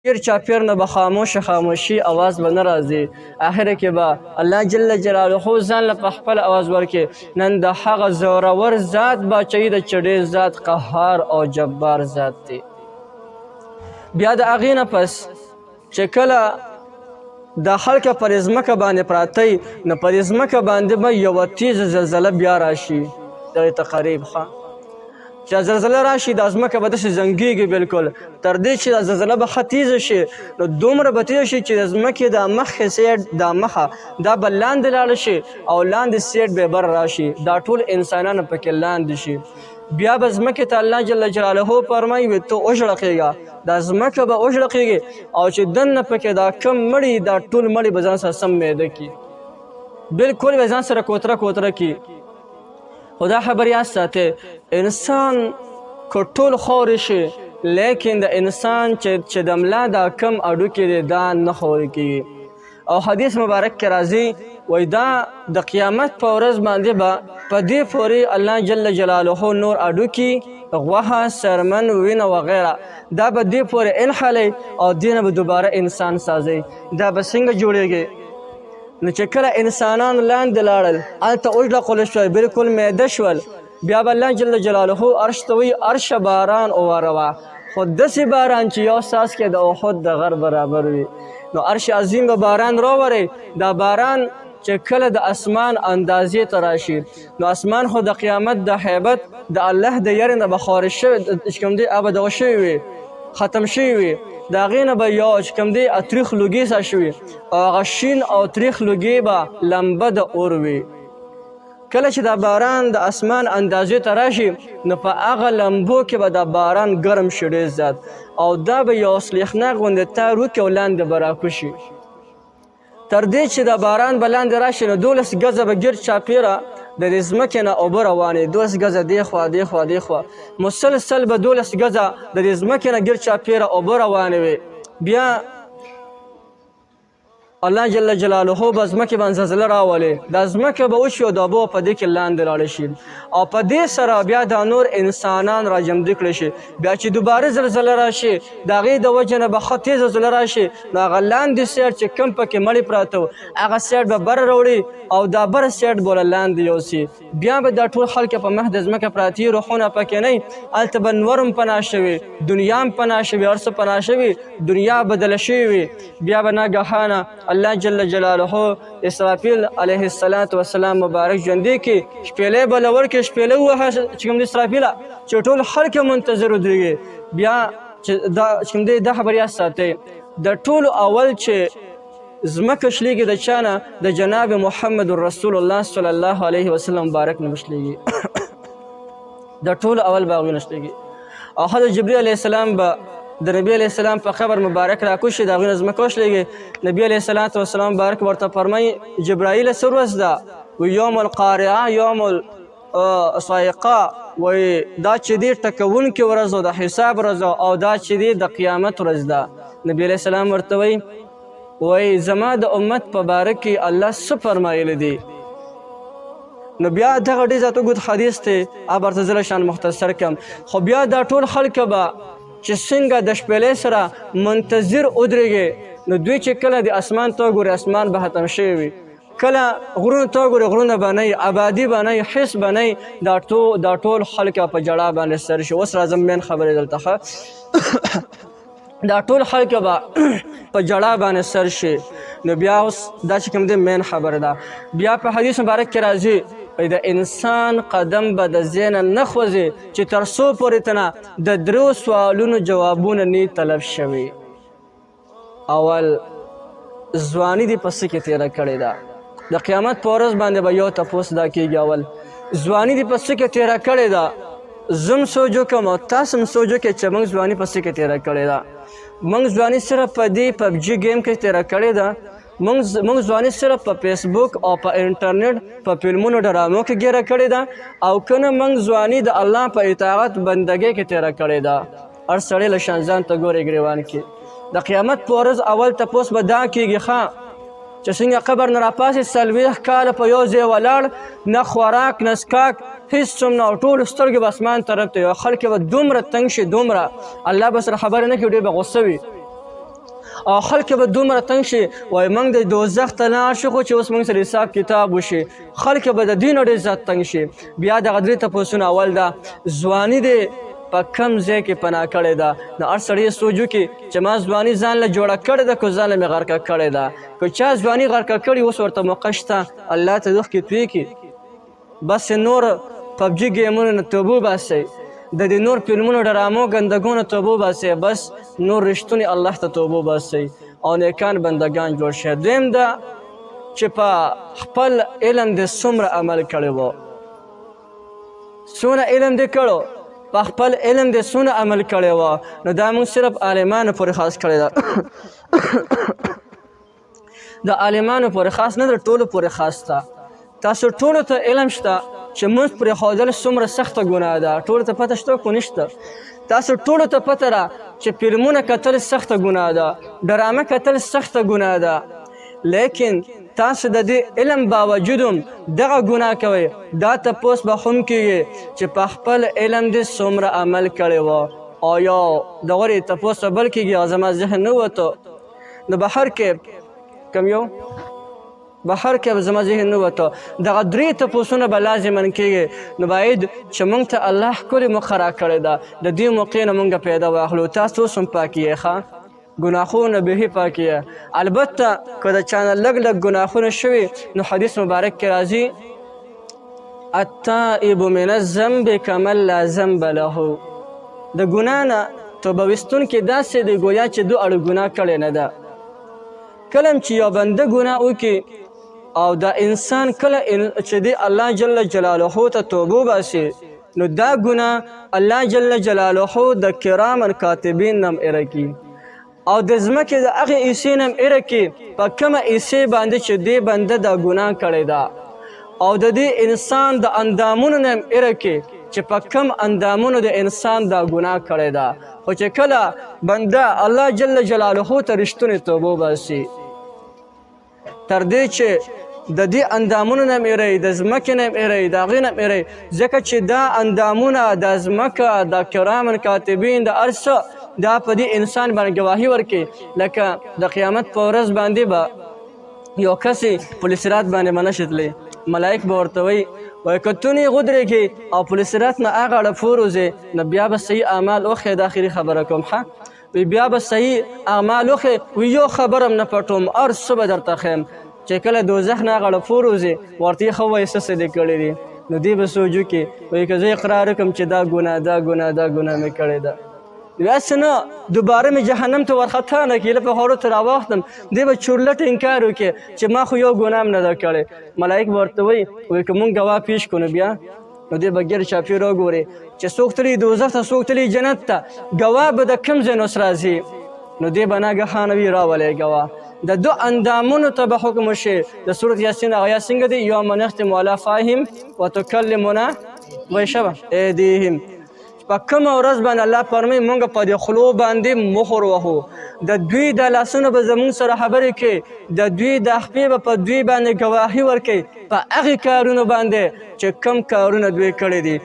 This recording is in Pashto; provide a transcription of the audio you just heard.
ګیر چاپیر نه به خاموشه خاموشي اواز به نه راځي. اخر کې به الله جل جلاله ځان له په خپل اواز ورکړي. نن د هغه زورور ذات باچهي ده چې ډېر زیات قهار او جبار ذات دی. بیا د هغې نه پس چې کله د خلک پر ځمکه باندې پراته نو پر ځمکه باندې به یوه تیزه زلزله بیا راشي. دغې ته قریب ښه چې زلزله راشي، دا ځمکه به داسې زنګېږي بالکل تر دې چې دا زلزله به ښه تیزه شي. نو دومره به تیزه شي چې د ځمکې د مخې سیډ دا مخه دا به لاندې لاړه شي او لاندې سیډ به بر راشي، دا ټول انسانان پکې لاندې شي. بیا به ځمکې ته الله جل جلاله فرمایي وي ته وژړقېږه. دا ځمکه به وژړقېږي او چې دننه پکې دا کم مړي، دا ټول مړي به ځان سره سم میده کړي، بالکل به ځان سره کوتره کوتره کړي. خو دا خبر یاد ساتئ، انسان که ټول خورې شي، لیکن د انسان چې د ملا دا کم اډوکې دی دا نه خورې کېږي. او حدیث مبارک کې راځي، وای دا د قیامت په ورځ باندې به په دې پورې الله جل جلاله نور اډوکي، غوښه، سرمن، وینه وغیره دا به دې پورې انحلي او دینه به دوباره انسان سازي. دا به څنګه جوړیږي؟ نو چې کله انسانان لاندې لاړل، هلته وژلقول شول، بالکل میده شول، بیا به الله جل جلاله عرش ته وایي عرش باران ووروه، خو داسې باران چې یو څاڅکی د احد د غر برابر وي. نو عرش عظیم به باران راوري. دا باران چې کله د اسمان اندازې ته راشي، نو اسمان خو د قیامت د هیبت د الله د یرې نه به خارج شوی چې کوم دی هغه به دغه شوی وي، ختم شوی وي. د هغې نه به یو چې کوم دی تریخ لوګي سا شوي او هغه شین او تریخ لوګي به لمبه د اور وي. کله چې دا باران د اسمان اندازې ته راشي، نو په هغه لمبو کې به دا باران ګرم شي ډېر زیات او دا به یو سلیخناک غوندې تار وکړي او لاندې به راکوشي. تر دې چې دا باران به لاندې راشي، نو 12 ګزه به ګرد چاپېره د دې ځمکې نه اوبه روانې، 12 ګزه دې خوا دې خوا دې خوا، مسلسل به 12 ګزه د دې ځمکې نه ګرد چاپېره اوبه روانې وي. بیا الله جل جلاله به ځمکې باندې زلزله راولي، دا ځمکه به وشي او د اوبو په دې کې لاندې لاړه شي او په دې سره بیا دا نور انسانان راجمدي کړی شي. بیا چې دوباره زلزله راشي، د هغې د وجې نه به ښه تېزه زلزله راشي، نو هغه لاندې سیډ چې کوم پکې مړي پراته وو هغه سیډ به بره راوړي او دا بره سیډ به له لاندې یوسي. بیا به دا ټول خلک په مخ د ځمکه پراته، روحونه پکې نه، هلته به نور هم پناه شوي، دنیا هم پناه شوي، هر څه پناه شوي، دنیا بدله شوې وي. بیا به ناګهانه الله جل جلاله اسرافیل علیه الصلاة والسلام مبارک ژوندی کړي، شپېلۍ به له ورکړي، شپېلۍ ووهه چې کوم دی اسرافیله، چې ټول خلک منتظر ودرېږي. بیا چې دا چې کوم دی دا خبر یاد ساتئ، د ټولو اول چې ځمکه شلېږي د چا نه؟ د جناب محمد رسول الله صلی الله علیه وسلم مبارک نه به شلېږي. د ټولو اول به هغوی نه شلېږي او حضرت جبرئیل علیه السلام به د نبی علیه السلام په قبر مبارک راکوشي، د هغوی نه ځمکه وشلېږي. نبی علیه الصلاة والسلام مبارک ورته فرمایي جبرائیل څه ورځ ده؟ وایي یوم القارعه یوم صاعقه. وایي دا چې دی ټکوونکې ورځ او د حساب ورځ او دا چې دی د قیامت ورځ ده. نبی علیه السلام ورته وایي، وایي زما د امت په باره کې الله څه فرمایلی دي؟ نو بیا دغه ډېر زیات اوږد حدیث دی، هغه ورته زه شان مختصر کړم. خو بیا دا ټول خلک به چې څنګه د شپېلۍ سره منتظر ودرېږي، نو دوی چې کله د اسمان ته وګوري اسمان به ختم شوی وي، کله غرونو ته وګوري غرونه به نه وي، ابادي به نه وي، هېڅ به نه وي. دا ټول خلک په ژړا باندې سر شي. اوس راځم مین خبرې دلته ښه. دا ټول خلک به په جړا باندې سر شي. نو بیا اوس دا چې کوم دی مین خبره ده. بیا په حدیث مبارک کې راځي، د انسان قدم به د ځای نه خوځي چې تر څو پورې تنه د درو سوالونو جوابونه نی طلب شوي. اول، ځواني دې په څه کې تېره کړې ده؟ د قیامت په ورځ باندې به یو تپوس دا کېږي، اول ځواني دې په څه کې تېره کړې ده؟ زه هم سوچ وکړم او تاسو هم سوچ وکړئ چې موږ ځواني په څه کې تېره کړې ده. موږ ځواني صرف په دې پبجي ګیم کې تېره کړې ده؟ موږ ځواني صرف په فیسبوک او په انټرنیټ په فلمونو ډرامو کې ګیره کړې ده او که نه موږ ځواني د الله په اطاعت بندګۍ کې تېره کړې ده؟ هر سړی له شان ځان ته ګوري ګریوان کې. د قیامت په ورځ اول تپوس به دا کېږي ښه چې څنګه قبر نه راپاڅې، 40 کاله په یو ځای ولاړ، نه خوراک نه څښاک هېڅ هم نه، او ټولو سترګې به اسمان طرف ته وي او خلک به دومره تنګ شي، دومره الله به سره خبرې نه کوي، ډېر به غوسه وي. او خلک به دومره تنګ شي، وایي موږ د دوزخ ته لاړ شو خو چې اوس موږ سره حساب کتاب وشي. خلک به د دین ډېر زیات تنګ شي. بیا دغه درې تپوسونه، اول دا ځواني دې په کم ځای کې پناه کړې ده. نو هر سړی سوچ وکړي چې ما ځواني ځان له جوړه کړې ده که ځان له مې غرقه کړې ده. که چا ځواني غرقه کړي، اوس ورته موقع شته، الله ته اوښکې توی کړي، بس نور پبجي ګیمونو نه توبه وباسئ، د دې نور فلمونو ډرامو ګندګو نه توبه وباسئ، بس نور رښتونی الله ته توبه وباسئ او نیکان بندګان جوړ شئ. دویم دا چې په خپل علم دې څومره عمل کړی وو، څونه علم دې کړو، په خپل علم دې څونه عمل کړی وو. نو دا موږ صرف عالمانو پورې خاص کړی ده، د عالمانو پورې خاص نه ده، ټولو پورې خاص ده. تاسو ټولو ته علم شته چې مونځ پرېښودل څومره سخته ګناه ده، ټولو ته پته شته که نشته؟ تاسو ټولو ته پته ده چې فلمونه کتل سخته ګناه ده، ډرامه کتل سخته ګناه ده، لیکن تاسو د دې علم باوجود هم دغه ګناه کوئ. دا تپوس به هم کیږي چې په خپل علم دې څومره عمل کړی و. او یو دغه تپوس به بل کیږي او زما ذهن نه وته، نو بهر کې کم یو بهر کې به زما ذهن نه وته. دغه درې تپوسونه به لازما کیږي. نو باید چې مونږ ته الله ښکلې موقع راکړې ده، د دې موقع نه مونږ پیدا واخلو. تاسو اوس هم پاک یې، ښه ګناهونه به پاک یې. البته که د چا نه لږ لږ ګناهونه شوي، نو حدیث مبارک کې راځي، التائب من الذنب کمن لا ذنب له. د ګناه نه توبه ویستونکی داسې دی ګویا چې دو اړو ګناه کړې نه ده. کله چې یو بنده ګناه وکړي او دا انسان کله چې دی الله جل جلاله ته توبه وباسي، نو دا ګناه الله جل جلاله د کراما کاتبین نم ایره کړي او د ځمکې د هغې حصې نم ایره کړي په کومه حصې باندې چې دې بنده دا ګناه کړې ده، او د دې انسان د اندامونو نم ایره کړي چې په کم اندامونو د انسان دا ګناه کړې ده. خو چې کله بنده الله جل جلاله ته رښتونې توبه وباسي، تر دې چې د دې اندامونو نه میری، د ځمکې نه میری، د هغې نه میری، ځکه چې دا اندامونه، د ځمکه، د کرامن کاتبین، د هر څه دا په دې انسان باندې ګواهي ورکوي. لکه د قیامت په ورځ باندې به یو کس پل صراط باندې به نه شي تللی، ملایک به ورته وایي، وایي که ته نه ودرېږې او پل صراط نه هغه اړه پوروځې، نو بیا به صحیح اعمال وښیې. دا اخري خبره کوم، ښه؟ وی بیا به صحیح اعمال وښیې، وی یو خبر هم نه پټوم، هر څه به درته ښیم. چې کله دوزخ نه هغه اړه پوروځې، ورته یې ښه وایي څه څه دې کړي دي. نو دی به سوچ وکړي، وایي که زه اقرار وکړم چې دا ګناه، دا ګناه، دا ګناه مې کړې ده، هسې نه دوباره مې جهنم ته ورخطا نه کړي، په خوړو ته راواختم. دی به چورلټ انکار وکړي چې ما خو یو ګناه هم نه ده کړې. ملایک به ورته وایي، وایي که مونږ ګواه پیش کړو نو بیا نو دی به ګیر چاپېر وګوري چې څوک تللي دوزخ ته، څوک تللي جنت ته، ګواه به د کوم ځای نه اوس راځي. نو دی به ناګهانه وي راولئ ګواه. د دو اندامونو ته به حکم وشي. د سورت یاسین هغه آیت څنګه دی؟ یوم نختم علی افواههم وتکلمنا وایي شه ایدیهم. په کومه ورځ باندې الله فرمایي مونږ په دې خولو باندې مهر وهو، د دوی د لاسونو به زمونږ سره خبرې کوي، د دوی د خپې به په دوی باندې ګواهي ورکوي په هغې کارونو باندې چې کوم کارونه دوی کړي دي.